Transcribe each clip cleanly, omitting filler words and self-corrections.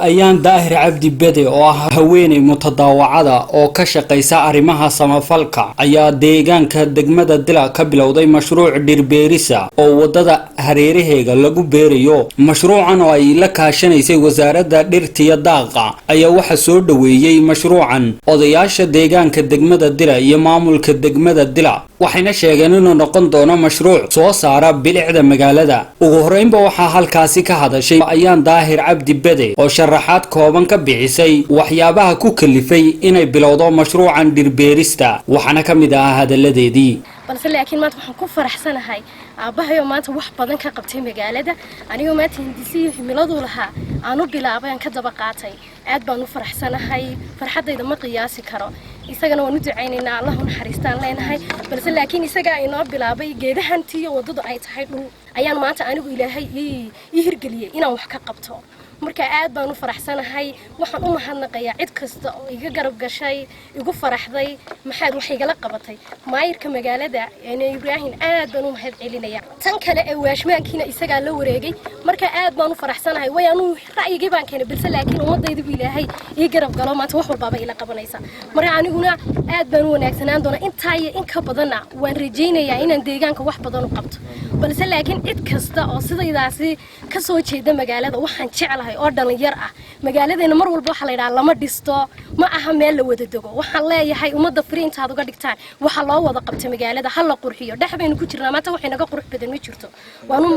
Ayaan Daahir Cabdi Bede, oo ah haweeney mutadaawacada oo ka shaqaysa arrimaha samafalka, ayaa deegaanka degmada Dila ka bilowday mashruuc dhirbeerisa oo wadada hareeraheega lagu beerayo. Mashruucan oo ay la kaashanaysay Wasaaradda Dhirtiya Daaqa ayaa waxaa soo dhoweeyey mashruucan odayaasha deegaanka degmada Dila iyo maamulka degmada Dila, waxayna sheegeen inuu noqon doono mashruuc soo saara bilicda magaalada. Ugu horeynba waxaa halkaasi ka hadashay Ayaan Daahir Cabdi Bede oo sharaxaad kooban ka bixisay waxyaabaha ku kalifay inay bilowdo mashruucan dhirbeerista, waxaana ka mid ahaa hadalladeedii: Balse laakiin maanta waxaan ku faraxsanahay aabbahayoo maanta wax badan ka qabtay magaalada, anigoo maanta hindisiyo himiladuu lahaa aan u bilaabay, aan ka daba qaatay. Aad baan u faraxsanahay, farxaddayda ma qiyaasi karo. Isagana waan u ducaynaynaa, Allah u naxariistaan leenahay. Balse laakiin isagaa inoo bilaabay geedahantiiyo waddadu ay tahay dhul ayaan maanta anigu Ilaahay ii hirgeliyey inaan wax ka qabto. Marka aad baan u faraxsanahay. Waxaan u mahadnaqayaa cid kasta oo iga garab gashay, igu faraxday, maxaad wax igala qabatay. Maayirka magaalada Ibraahim aad baan u mahad celinaya. Tan kale ee waashmaankiina isagaa la wareegay. Marka aad baan u faraxsanahay, way anuu ra'yigii baan keenay, balse laakiin ummadayda Ilaahay ii garab galo, maanta wax walbaaba ila qabanaysa. Marka aniguna aad baan u wanaagsanaan doonaa, intaa iyo in ka badanna waan rajaynayaa inaan deegaanka wax badan u qabto. Balse laakiin cid kasta oo sidaydaasi ka soo jeeda magaalada waxaan jeclahay oo dhalinyar ah, magaaladeena mar walba waxaa la yidhaha lama dhisto, ma aha meel la wada dego. Waxaan leeyahay ummadda free intaad uga dhigtaan waxa loo wada qabta magaalada, ha la qurxiyo. Dhex baynu ku jirnaa maanta, waxay naga qurux badan ma jirto. Waanu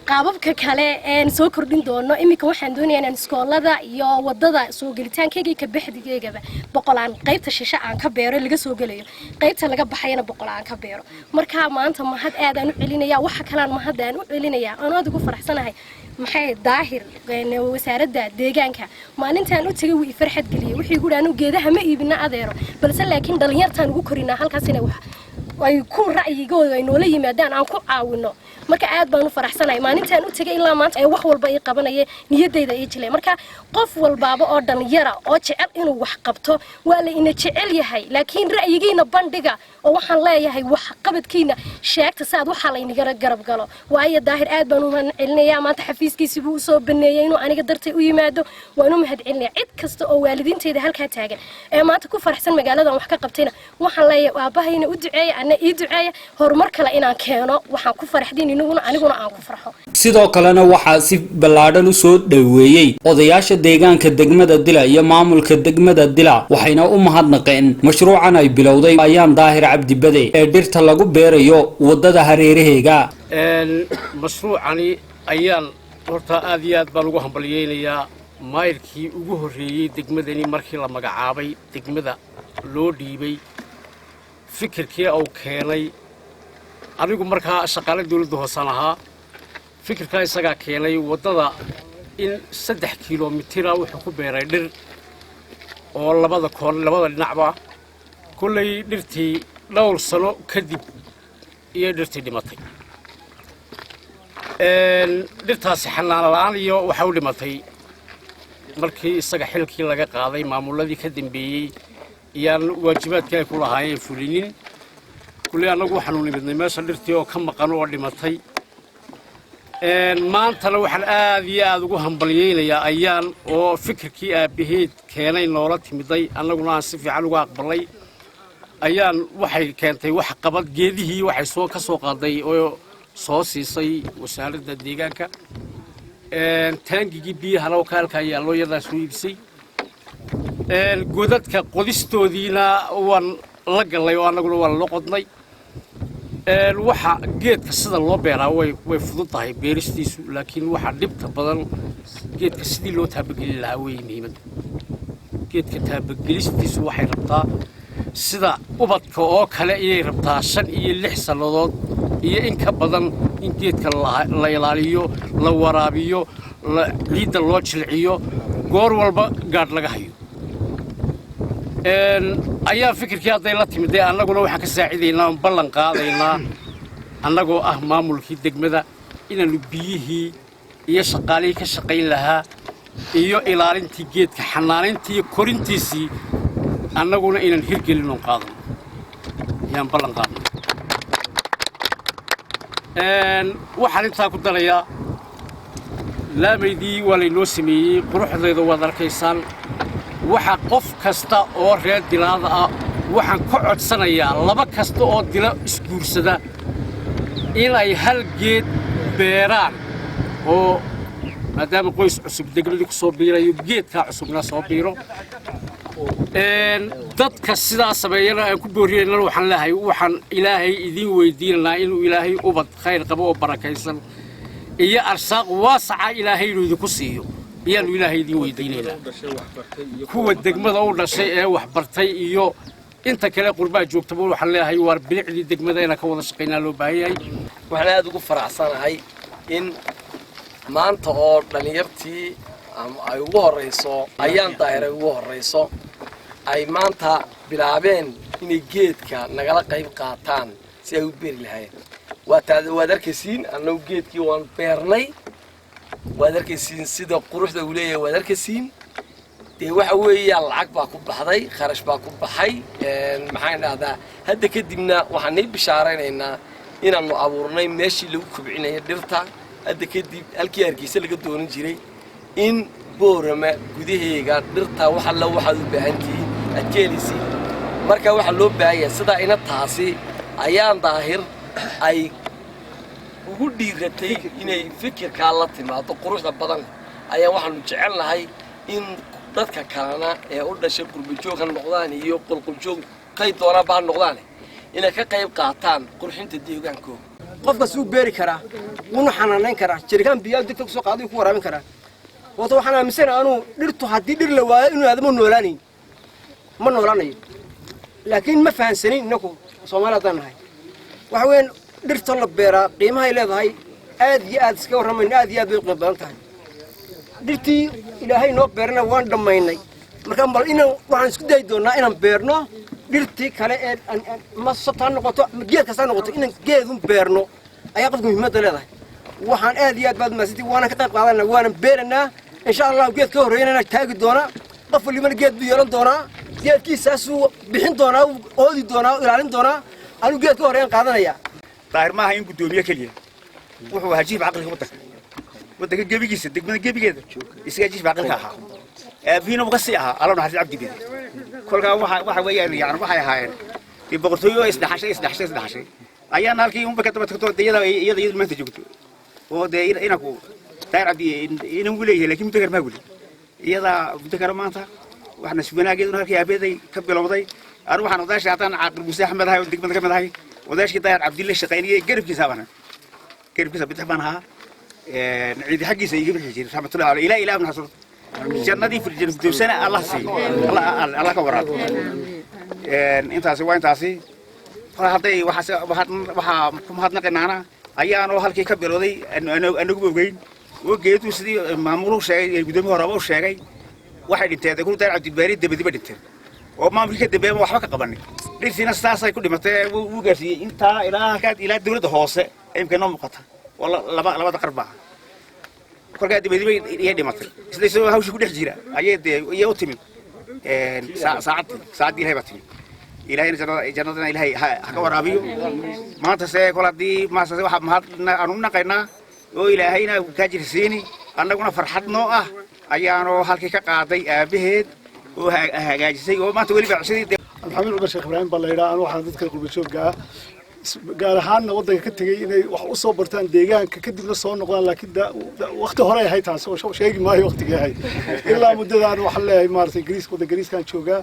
qaababka kale een soo kordhin doono. Iminka waxaan doonayaa inaan iskoolada iyo wadada soo gelitaankayga iyo ka baxdigeygaba 100 aan qaybta shishe aan ka beero laga soo gelayo, qaybta laga baxayana 100 aan ka beero. Marka maanta mahad aadaan u celinaya. Waxa kalaan mahad aan u celinaya aan aad ugu faraxsanahay maxay Daahir, Wasaaradda Deegaanka. Maalintaan u tagay wuu i farxad geliyey. Wuxuu igu anu geedaha ma iibina adeero, balse laakiin dhalinyartaan ugu korinaa halkaas inay wax ay ku ra'yigooda ay noola yimaadaan, aan ku caawino. Marka aad baan u faraxsanahay maalintaan u tagay ilaa maanta ee wax walba ii qabanaya, niyadayda ii jilay. Marka qof walbaaba oo dhalinyara oo jecel inuu wax qabto, waa la ina jecel yahay, laakiin ra'yigiina bandhiga oo waxaan leeyahay wax qabadkiina sheegta si aad waxaa laynigala garab galo. Waayo Daahir aad baan u mahad celinayaa. Maanta xafiiskiisii buu usoo baneeyey inuu aniga dartay u yimaado. Waan u mahad celinaya cid kasta oo waalidiinteyda halkaa taagan ee maanta ku faraxsan magaaladan wax ka qabtayna. Waxaan leeyahay aabbahayna u duceeya, ana ii duceeya horumar kale inaan keeno. Waxaan ku faraxdin inaguna, aniguna aan ku farxo. Sidoo kalena waxaa si ballaadhan u soo dhoweeyey odayaasha deegaanka degmada Dila iyo maamulka degmada Dila, waxayna u mahadnaqeen mashruucan ay bilowday Ayaan Daahir Cabdi Bade ee dhirta lagu beerayo waddada hareeraheega. Mashruucani ayaan horta aad iyo aad baan ugu hambalyeynayaa. Maayirkii ugu horreeyey degmadani markii la magacaabay, degmada loo dhiibay, fikirkii uu keenay, anigu markaa shaqaale dawladda hoosaan ahaa, fikirkaa isagaa keenay waddada in 3 kilomitira wuxuu ku beeray dhir oo labada koon, labada dhinacba. Kollay dhirtii dhowr sano kadib iyo dhirtii dhimatay. Dhirtaasi xanaano la'aan iyo waxa u dhimatay markii isaga xilkii laga qaaday, maamuladii ka dambeeyey iyaan waajibaadkii ay ku lahaayeen fulinin. Kulley annagu waxaanu nimidnay meesha dhirtii oo ka maqan oo dhimatay. Maantana waxaan aad iyo aad ugu hambalyaynayaa Ayaan oo fikirkii aabbaheed keenay noola timiday, annaguna aan si fiican uga aqbalay. Ayaan waxay keentay wax qabad, geedihii waxay soo ka soo qaaday oo soo siisay Wasaaradda Deegaanka. Taangigii biyahana oo ka halkaa yaallo iyadaa soo iibisay. Godadka qodistoodiina waan la gallay oo annaguna waan la qodnay. Waxa geedka sida loo beeraa way fudud tahay beeristiisu, laakiin waxaa dhibta badan geedka sidii loo taabagelin lahaa weeye muhiimadda. Geedka taabagelistiisu waxay rabtaa sida ubadka oo kale ayay rabtaa, 5 iyo 6 sannadood iyo in ka badan in geedka la ilaaliyo, la waraabiyo, ciidda loo jilciyo, goor walba gaadh laga hayo. Ayaa fikirkii hadday la timid dee annaguna waxaan ka saacidaynaa oon ballan qaadaynaa, annagoo ah maamulkii degmada, inaannu biyihii iyo shaqaalihii ka shaqayn lahaa iyo ilaalintii geedka, xanaanayntii iyo korintiisii annaguna inaan hirgelin oon qaadano ayaan ballan qaadnay. Waxaan intaa ku darayaa Laamaydii waa laynoo sameeyey, quruxdeeda waad arkaysaan. Waxa qof kasta oo reer Dilaada ah waxaan ka codsanayaa, laba kasta oo Dila isguursada inay hal geed beeraan, oo maadaama qoys cusub degmadii ku soo biirayo, geedkaa cusubna soo biiro. Dadka sidaa sameeyana aan ku boorinaynana, waxaan leeyahay, waxaan Ilaahay idiin weydiinanaa inuu Ilaahay ubad khayr qabo oo barakaysan iyo arsaaq waasaca Ilaahay inuu idinku siiyo ayaanu Ilaahay idiin weydiinaynaa. Kuwa degmada u dhashay ee wax bartay iyo inta kale qurbaa joogtaba waxaan leeyahay, waar bilicdii degmada inaan ka wada shaqaynaa loo baahan yahay. Waxaan aada ugu faraxsanahay in maanta oo dhallinyartii ay ugu horrayso Ayaan Daahir ay ugu horrayso ay maanta bilaabeen inay geedka nagala qayb qaataan si ay u beeri lahayn. Waad arkaysiin, annagu geedkii waan beernay. Waad arkaysiin sida quruxda uu leeyahay, waad arkaysiin. Dee waxa weeya, lacag baa ku baxday, kharash baa ku baxay. Maxaan dhahdaa, hadda kadibna waxaan nii bishaaraynaynaa inaanu abuurnay meeshii lagu kobcinaya dhirta. Hadda kadib halkii Hargeysa laga doonan jiray, in Boorama gudaheega dhirta wax alla waxaad u baahan tihiin aad ka helaysiin. Marka waxaa loo baahan yahay sidaa ina taasi Ayaan Daahir ay ugu dhiiratay inay fikirkaa la timaado quruxda badan ayaa waxaanu jecelnahay in dadka kalena ee u dhashay qurbajoog ha noqdaan iyo qolqoljoog qay doonaanba ha noqdaan, inay ka qayb qaataan qurxinta deegaankooda. Qofkas wuu beeri karaa, wuuna xanaanayn karaa, jerikaan biyaa degta kusoo qaaday ku waraabin karaa. Wato waxaan aaminsanahay anuu, dhirtu haddii dhir la waayo inuu aadamo noolaanayn, ma noolaanayo. Laakiin ma fahansanin innaku Soomaali haddaan nahay. Waxa weeyaan, dhirta la beeraa qiimahay leedahay aad iyo aad iska warramayno, aad iyo aad bay u qiimo badan tahay. Dhirtii Ilaahay noo beerana waan dhammaynay. Marka bal inaan waxaan isku dayi doonnaa inaan beerno dhirtii kale ee ma sabta ha noqoto ama geed kasta ha noqoto, inaan geedun beerno ayaa qofka muhiimadda leedahay. Waxaan aad iyo aad baad mahadsantii, waana ka qayb qaadanaa, waana beeranaa insha Allahu. Geed ka horreeyana taagi doonaa, qof walibana geed buu yeelan doonaa, geedkiisaasuu bixin doonaa, oodi doonaa, ilaalin doonaa. Anigu geed ka horreeyaan qaadanaya. Daahir maaha in guddoomiye keliya, wuxuu ahaa jiif caqliga waddanka, waddanka gebigiisa, degmada gebigeeda isagaa jiif caqilka ahaa. Aabihiina uu ka sii ahaa, Alla naxariis, Cabdi Bide. Kolkaa waxa weeyaan, yani waxay ahaayeen dee boqortooyo isdhaxashay, isdhaxashay, isdhaxashay. Ayaana halkii unba ka daba tagto dee iyada maanta joogto oo dee inanku Daahir Cabdi inan wuu leeyahay, laakiin muddo kale maa weli iyadaa muddo kale. Maanta waxna wanaageeduna halkii aabeeday ka bilowday. Anigu waxaan odaashii haddaan Caaqil Muuse Axmed ahay oo degmada ka mid ahay, odaashkii Daahir Cabdille shaqaynayay garabkiisa baan, garabkiisa bidix baan ahaa, ciidi xaggiisa iga bixi jiray, raxmatullahi caleyh. Ilaa naxariisto, jannadii firdowsana Allah siiyo, Allah ka waraabo. Intaasi waa intaasi. Hadday waxaa ku mahadnaqinaana ayaanoo halkii ka bilowday anagu ogeyn oo geedu sidii maamuluhu sheegay, guddoomiye horeba u sheegay, waxay dhinteen ku Daahir Cabdibaari dabadiba dhinteen oo maamulkii ka dambeeyay waxba ka qabanin. Dhirtiina sidaasay ku dhimatay. Wuu gaarsiiyey intaa ilaa halkaa, ilaa dawladda hoose imka noo muuqata oo laba labada qarba. Kolkaa dabadiba iyay dhimatay. Isla isagoo hawshii ku dhex jira ayay dee iyay u timid saacaddii, saacaddii Ilahay baa timid. Ilahayna jannadana Ilahay ha ka waraabiyo. Maanta se kol haddii maase waxaa mahad aanu naqaynaa oo Ilaahayna kaa jirsiini, annaguna farxad noo ah ayaanoo halkii ka qaaday aabaheed oo hagaajisay oo maanta weliba cishadii. Maxamed Cumar Sheekh Ibraahim baa la yidhaha. Anu waxaan dadka qurbajoogga ah, gaar ahaanna waddanka ka tegey inay wax u soo bartaan deegaanka, kadibna soo noqdaan. Laakiin waqti hore ahayd taas oo sheegi maayo waqtigii ahayd. Ilaa muddadaan waxaan leeyahay maaragtay Ingiriiska, waddanka Ingiriiskaan joogaa.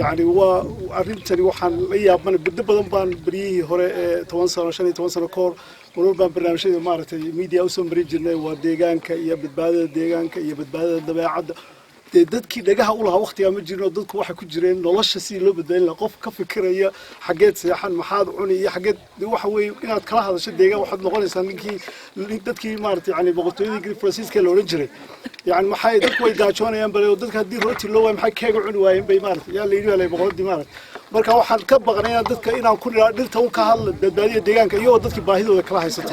Yacni waa arrintani waxaan la yaabanay muddo badan baan beryihii hore ee 10 sano, 15 sano ka hor, marwar baan barnaamijyada maaragtay media usoo marin jirnay, waa deegaanka iyo badbaadada deegaanka iyo badbaadada dabeecadda. Dee dadkii dhagaha u lahaa waqtigaa ma jirin oo dadku waxay ku jireen nolosha sidii loo badbaadin lahaa. Qof ka fikiraya xaggeed seexan, maxaad cuni iyo xaggeed, waxa weeye inaad kala hadasho deegaan waxaad noqonaysaa ninkii dadkii maaragtay, yani boqortooyadii Faransiiska la odhan jiray. Yani maxay dadku way gaajoonayaan bale, dadka haddii rooti loo waayo maxay keega cuni waayeen bay maaragtay yaa la yidhi baa boqoradii maaragtay. Marka waxaan ka baqnay inaan dadka inaan ku nidhaa dhirta un ka hadla, badbaadiya deegaanka, iyagoo dadkii baahidooda kala haysato.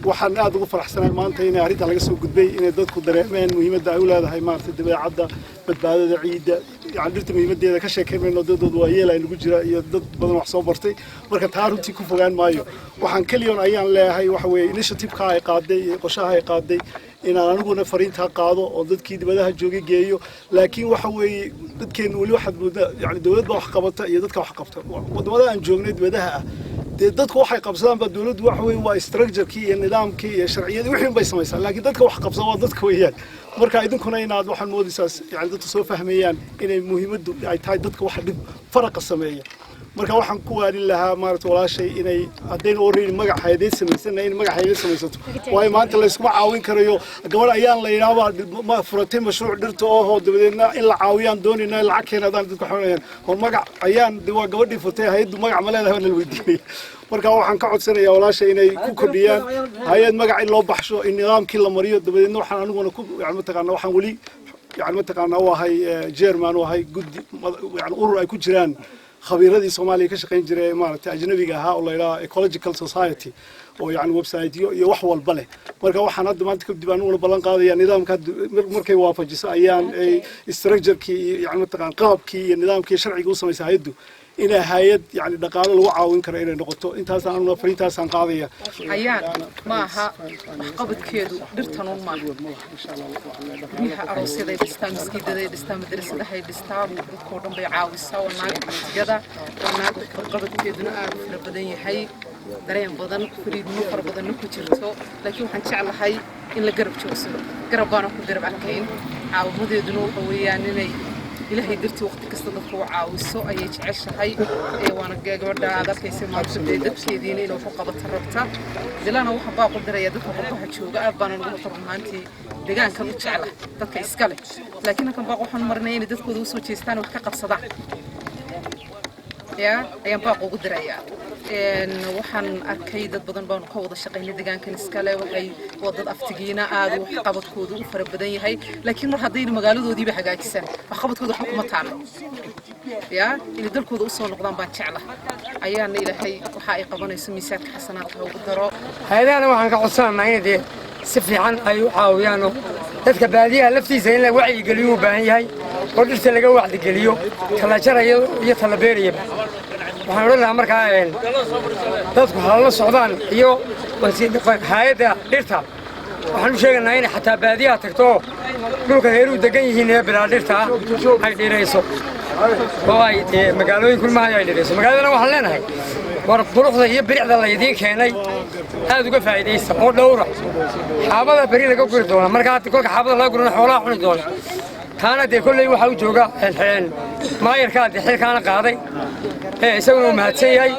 Waxaan aad ugu faraxsanahay maanta inay arrintan laga soo gudbay, inay dadku dareemeen muhiimadda ay u leedahay maaragtay dabeecadda, badbaadada ciidda, yani dhirta muhiimaddeeda ka sheekayn mayno. Dadooda waa yeel ay nagu jira iyo dad badan wax soo bartay. Marka taa runtii ku fogaan maayo. Waxaan keliyoon ayaan leeyahay waxa weeye initiative-ka ay qaaday iyo qorshaha ay qaaday. Inaan aniguna fariintaa qaado oo dadkii dibadaha joogay geeyo. Laakiin waxa weeye, dadkeenu weli waxaad moodaa, yani, dowlad baa wax qabata iyo dadka wax qabta. Wadamada aan joognay dibadaha ah, dee dadku waxay qabsadaan ba dowladdu waxa weeye waa structure-kii iyo nidaamkii iyo sharciyadii wixii bay samaysaa, laakiin dadka wax qabsada waa dadka weeyaan. Marka idinkuna inaad, waxaan moodaysaa, yani, dadku soo fahmayaan inay muhiimaddu ay tahay dadka waxa dhib faraqa sameeya. Marka waxaan ku waanin lahaa, maaragta, walaashay inay haddayna oreyn magac hay'adeed samaysana, in magac hay'adeed samaysato, waayo maanta layskuma caawin karayo. Gabadh ayaan la yidhaahbaa ma furatay mashruuc dhirta ohoo, dabadeedna in la caawiyaan doonayna, lacag keenadaan, dadku waxay hor magac ayaan de waa gabadhii furtay hay'addu, magac ma leedahay, baa la weydiinaya. Marka waxaan ka codsanayaa walaasha inay ku kordhiyaan hay'ad, magac in loo baxsho, in nidaamkii la mariyo. Dabadeedna waxaan aniguna ku, yani, mataqaana, waxaan weli, yani, mataqaana, u ahay chairman, u ahay guddi, yani, urur ay ku jiraan khabiiradii Soomaaliya ka shaqayn jiray, maaragtay, ajnabiga ahaa, oo la yidhaha Ecological Society, oo, yani, website-yo iyo wax walba leh. Marka waxaan hadda maanta kadib aniguna ballan qaadaya nidaamka markay waafajiso ayaan structure-kii iyo, yani, mataqaan, qaabkii iyo nidaamkii sharciga u samaysa hay'addu, inay hay'ad, yani, dhaqaalo lagu caawin karo inay noqoto. Intaasaan aniguna fariintaasaan qaadaya. Ayaan ma aha, waxqabadkeedu dhirtan un maaha. Guryaha aroosyaday dhistaa, maskiidaday dhistaa, madrasadahay dhistaa, dadkoo dhan bay caawisaa. Waa naag artigada, waa naag waxqabadkeeduna aad u fara badan yahay, dareen badan, fariidnimo fara badanna ku jirto. Laakiin waxaan jeclahay in la garab joogsado, garab baana ku garab arkayn. Caawimadeeduna waxa weeyaan inay Ilaahay dartii waqti kasta dadka u caawiso ayay jeceshahay. Waana gabadha aad arkaysa maanta dee dadkeediina inay wax u qabato rabta. Dilana waxaan baaq u diraya dadka qurbaha jooga. Aad baana ugu horta runaantii deegaankan u jecla dadka iska leh, laakiin halkan baaq waxaan marinaya inay dadkooda usoo jeestaan, wax ka qabsadaan ya ayaan baaq ugu dirayaa. Waxaan arkay dad badan baanu ka wada shaqaynay deegaankan iskale, waxay waa dad aftigiina, aad waxqabadkoodu u fara badan yahay. Laakiin mar haddayna magaaladoodiiba hagaajisan, waxqabadkooda waxba kuma taalo. Ya inay dalkooda usoo noqdaan baan jecla. Ayaana Ilaahay waxa ay qabanayso miisaanka xasanaadka ugu daro. Hay'adahana waxaan ka codsanaynaa inay dee si fiican ay u caawiyaanoo dadka baadiyaha laftiisa in la wacyigeliyo u baahan yahay, oo dhirta laga wacdigeliyo, tala jaraya iyo tala beerayaba. Waxaan odhan lahaa markaa dadku hala socdaan iyo hay'adda dhirta. Waxaan u sheegaynaa inay xataa baadiyaha tagto oo dhulka reeruu degan yihiin ee bilaa dhirta ah ay dhirayso, oo ay dee magaalooyin kulmaha ay dhirayso. Magaaladana waxaan leenahay, war quruxda iyo bilicda laydiin keenay aad uga faa'iidaysta oo dhowra. Xaabada beri laga guri doona, markaa kolka xaabada laga gurina xoolaha cuni doona. Taana dee kolley waxaa u jooga maayarkaa, dee xilkaana qaaday, isaguna uu mahadsan yahay.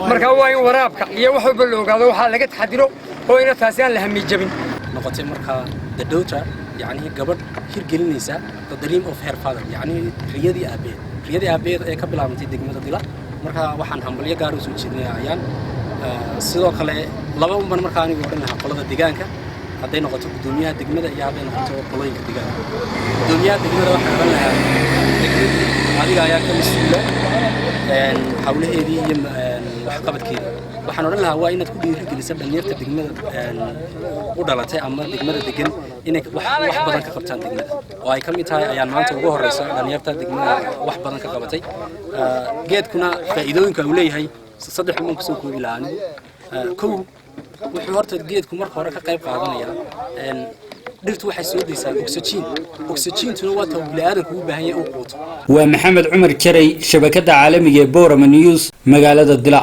Marka waa in waraabka iyo wax walba la ogaado, waxaa laga taxadiro oo ina taasi aan la hamijabin. Noqotay markaa the daughter, yacni gabadh hirgelinaysa the dream of her father, yacni riyadii aabeed, riyadii aabeed ee ka bilaabantay degmada Dila. Marka waxaan hambalyo gaar u soo jeedinaya ayaan. Sidoo kale laba unban markaa anigu odhan lahaa qolada deegaanka, hadday noqoto guddoomiyaha degmada iyo hadday noqoto qolooyinka deegaanka. Guddoomiyaha degmada waxaan odhan lahaa, degmadu adiga ayaa ka mas-uula hawlaheedii iyo waxqabadkeedii. Waxaan odhan lahaa waa inaad ku dhiirigelisa dhalinyarta degmada u dhalatay ama degmada degan inay wax badan ka qabtaan degmada, oo ay ka mid tahay ayaan maanta ugu horeysa dhalinyarta degmada wax badan ka qabatay. Geedkuna faa'iidooyinka uu leeyahay saddex umaan kusoo koobi lahaa anigu. Kow, wuxuu horta geedku marka hore ka qayb qaadanayaa, dhirtu waxay soo daysaa oxygen. Oxygentuna waa ta bini'aadanku u baahan yahay uu quuto. Waa Maxamed Cumar Jaray, shabakadda caalamiga ee Borama News, magaalada Dila.